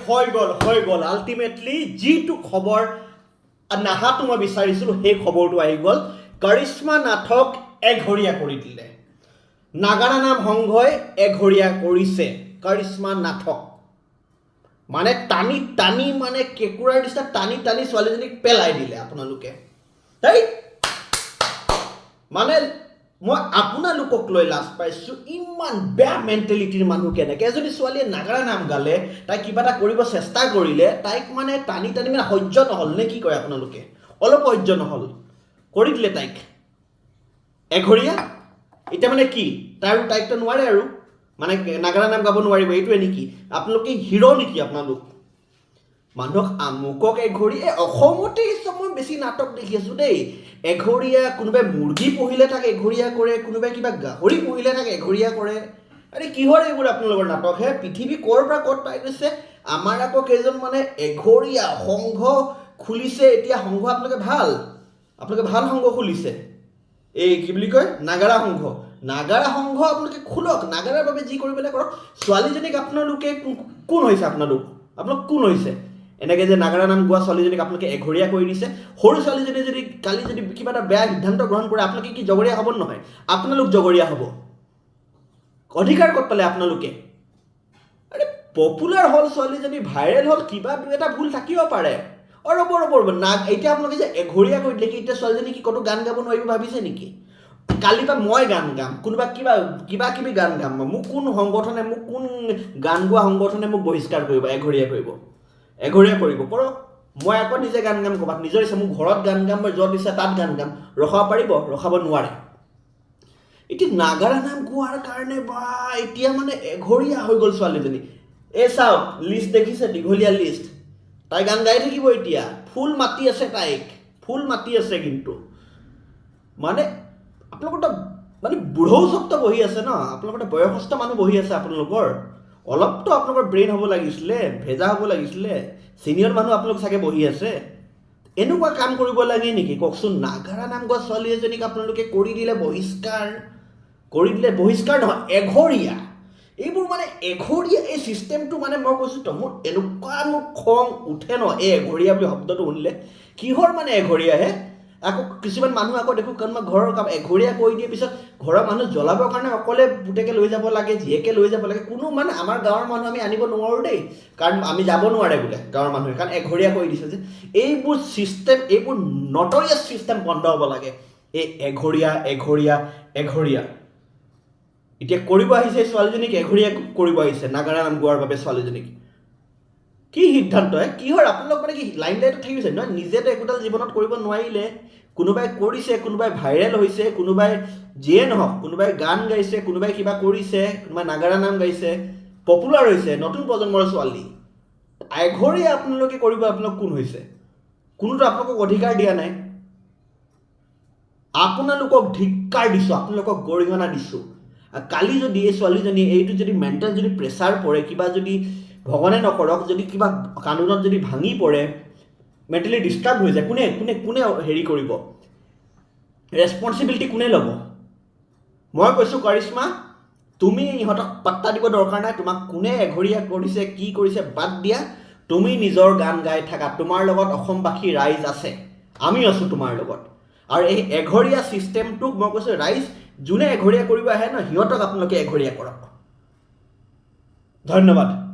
হৈ গ'ল, হৈ গ'ল। আল্টিমেটলি যিটো খবৰ নাহাটো মই বিচাৰিছিলোঁ, সেই খবৰটো আহি গ'ল। কৰিশ্মা নাথক এঘৰীয়া কৰি দিলে। নাগাৰা নাম সংঘই এঘৰীয়া কৰিছে কৰিশ্মা নাথক। মানে টানি টানি, মানে কেঁকুৰাৰ নিচিনা টানি টানি ছোৱালীজনীক পেলাই দিলে আপোনালোকে। হেই, মানে মই আপোনালোকক লৈ লাজ পাইছোঁ। ইমান বেয়া মেণ্টেলিটিৰ মানুহ কেনেকৈ? এজনী ছোৱালীয়ে নাগাৰা নাম গালে, তাই কিবা এটা কৰিব চেষ্টা কৰিলে, তাইক মানে টানি টানি, মানে সহ্য নহ'ল নে কি কয় আপোনালোকে? অলপ সহ্য নহ'ল, কৰি দিলে তাইক এঘৰীয়া। এতিয়া মানে কি, তাই আৰু তাইকতো নোৱাৰে আৰু মানে নাগাৰা নাম গাব নোৱাৰিব, এইটোৱে নেকি? আপোনালোকে হিৰ' নেকি আপোনালোক? মানুহক আমুকক এঘৰী, এই অসমতে চব মই বেছি নাটক দেখি আছোঁ দেই। এঘৰীয়া, কোনোবাই মুৰ্গী পুহিলে তাক এঘৰীয়া কৰে, কোনোবাই কিবা গাহৰি পুহিলে তাক এঘৰীয়া কৰে। আৰে, কিহৰ এইবোৰ আপোনালোকৰ নাটক হে? পৃথিৱী ক'ৰ পৰা ক'ত পাই গৈছে? আমাৰ আকৌ কেইজন মানে এঘৰীয়া সংঘ খুলিছে। এতিয়া সংঘ আপোনালোকে ভাল, আপোনালোকে ভাল সংঘ খুলিছে। এই কি বুলি কয়, নাগাৰা সংঘ। নাগাৰা সংঘ আপোনালোকে খোলক, নাগাৰাৰ বাবে যি কৰিবলৈ কৰক। ছোৱালীজনীক আপোনালোকে কোন হৈছে আপোনালোক? আপোনালোক কোন হৈছে এনেকৈ যে নাগাৰা নাম গোৱা ছোৱালীজনীক আপোনালোকে এঘৰীয়া কৰি দিছে? সৰু ছোৱালীজনীয়ে যদি কালি যদি কিবা এটা বেয়া সিদ্ধান্ত গ্ৰহণ কৰে, আপোনালোকে কি জগৰীয়া হ'ব? নহয়, আপোনালোক জগৰীয়া হ'ব। অধিকাৰ ক'ত পালে আপোনালোকে? আৰে, পপুলাৰ হ'ল ছোৱালীজনী, ভাইৰেল হ'ল, কিবা দুই এটা ভুল থাকিব পাৰে। অ ৰ'ব, ৰ'ব, ৰ'ব। নাগ এতিয়া আপোনালোকে যে এঘৰীয়া কৰি দিলে, কি এতিয়া ছোৱালীজনী কি ক'তো গান গাব নোৱাৰিব ভাবিছে নেকি? কালিৰ পৰা মই গান গাম, কোনোবা কিবা কিবা কিবি গান গাম। মোক কোন সংগঠনে, মোক কোন গান গোৱা সংগঠনে মোক বহিষ্কাৰ কৰিব, এঘৰীয়া কৰিব? এঘৰীয়া কৰিব, কৰক। মই আকৌ নিজে গান গাম ক'ৰবাত, নিজৰ ইচ্ছা। মোৰ ঘৰত গান গাম, মই য'ত ইচ্ছা তাত গান গাম। ৰখাব পাৰিব? ৰখাব নোৱাৰে। এতিয়া নাগাৰা নাম গোৱাৰ কাৰণে বা এতিয়া মানে এঘৰীয়া হৈ গ'ল ছোৱালীজনী। এই চাওক, লিষ্ট দেখিছে, দীঘলীয়া লিষ্ট। তাই গান গাই থাকিব এতিয়া। ফুল মাতি আছে তাইক, ফুল মাতি আছে। কিন্তু মানে আপোনালোকৰ তো মানে বুঢ়ৌ চবতো বহি আছে ন? আপোনালোকৰ তো বয়সস্থ মানুহ বহি আছে। আপোনালোকৰ অলপতো আপোনালোকৰ ব্ৰেইন হ'ব লাগিছিলে, ভেজা হ'ব লাগিছিলে। ছিনিয়ৰ মানুহ আপোনালোক চাগে বহি আছে। এনেকুৱা কাম কৰিব লাগে নেকি কওকচোন? নাগাৰা নাম গোৱা ছোৱালী এজনীক আপোনালোকে কৰি দিলে বহিষ্কাৰ, কৰি দিলে। বহিষ্কাৰ নহয়, এঘৰীয়া। এইবোৰ মানে এঘৰীয়া এই ছিষ্টেমটো, মানে মই কৈছোঁ তো, মোৰ এনেকুৱা মোৰ খং উঠে ন এই এঘৰীয়া বুলি শব্দটো শুনিলে। কিহৰ মানে এঘৰীয়াহে? আকৌ কিছুমান মানুহ আকৌ দেখোঁ, কোনোবা ঘৰৰ কাম এঘৰীয়া কৰি দিয়ে, পিছত ঘৰৰ মানুহ জ্বলাবৰ কাৰণে অকলে পুতেকে লৈ যাব লাগে, জীয়েকে লৈ যাব লাগে। কোনো মানে আমাৰ গাঁৱৰ মানুহ আমি আনিব নোৱাৰোঁ দেই, কাৰণ আমি যাব নোৱাৰে বোলে গাঁৱৰ মানুহে, কাৰণ এঘৰীয়া কৰি দিছে যে। এইবোৰ ছিষ্টেম, এইবোৰ নটৰিয়াছ ছিষ্টেম বন্ধ হ'ব লাগে। এই এঘৰীয়া, এঘৰীয়া, এঘৰীয়া। এতিয়া কৰিব আহিছে, ছোৱালীজনীক এঘৰীয়া কৰিব আহিছে নাগাৰা নাম গোৱাৰ বাবে ছোৱালীজনীক। কি সিদ্ধান্ত হে? কিহৰ আপোনালোক মানে কি লাইন লাইটত থাকি গৈছে নহয়? নিজেতো একোডাল জীৱনত কৰিব নোৱাৰিলে, কোনোবাই কৰিছে, কোনোবাই ভাইৰেল হৈছে, কোনোবাই যিয়ে নহওক, কোনোবাই গান গাইছে, কোনোবাই কিবা কৰিছে, কোনোবাই নাগাৰা নাম গাইছে, পপুলাৰ হৈছে, নতুন প্ৰজন্মৰ ছোৱালী। এঘৰীয়া আপোনালোকে কৰিব, আপোনালোক কোন হৈছে? কোনোতো আপোনালোকক অধিকাৰ দিয়া নাই। আপোনালোকক ধিক্কাৰ দিছোঁ, আপোনালোকক গৰিহণা দিছোঁ। আৰু কালি যদি এই ছোৱালীজনী এইটো যদি মেণ্টেল যদি প্ৰেছাৰ পৰে, কিবা যদি ভগৱানে নকৰক, যদি কিবা কান্দোনত যদি ভাঙি পৰে, মেণ্টেলি ডিষ্টাৰ্ব হৈ যায়, কোনে কোনে কোনে হেৰি কৰিব? ৰেচপনচিবিলিটি কোনে ল'ব? মই কৈছোঁ, কৰিশ্মা, তুমি ইহঁতক পাত্তা দিব দৰকাৰ নাই। তোমাক কোনে এঘৰীয়া কৰিছে, কি কৰিছে বাদ দিয়া। তুমি নিজৰ গান গাই থাকা। তোমাৰ লগত অসমবাসী ৰাইজ আছে, আমি আছোঁ তোমাৰ লগত। আৰু এই এঘৰীয়া ছিষ্টেমটোক মই কৈছোঁ, ৰাইজ, যোনে এঘৰীয়া কৰিব আহে ন, সিহঁতক আপোনালোকে এঘৰীয়া কৰক। ধন্যবাদ।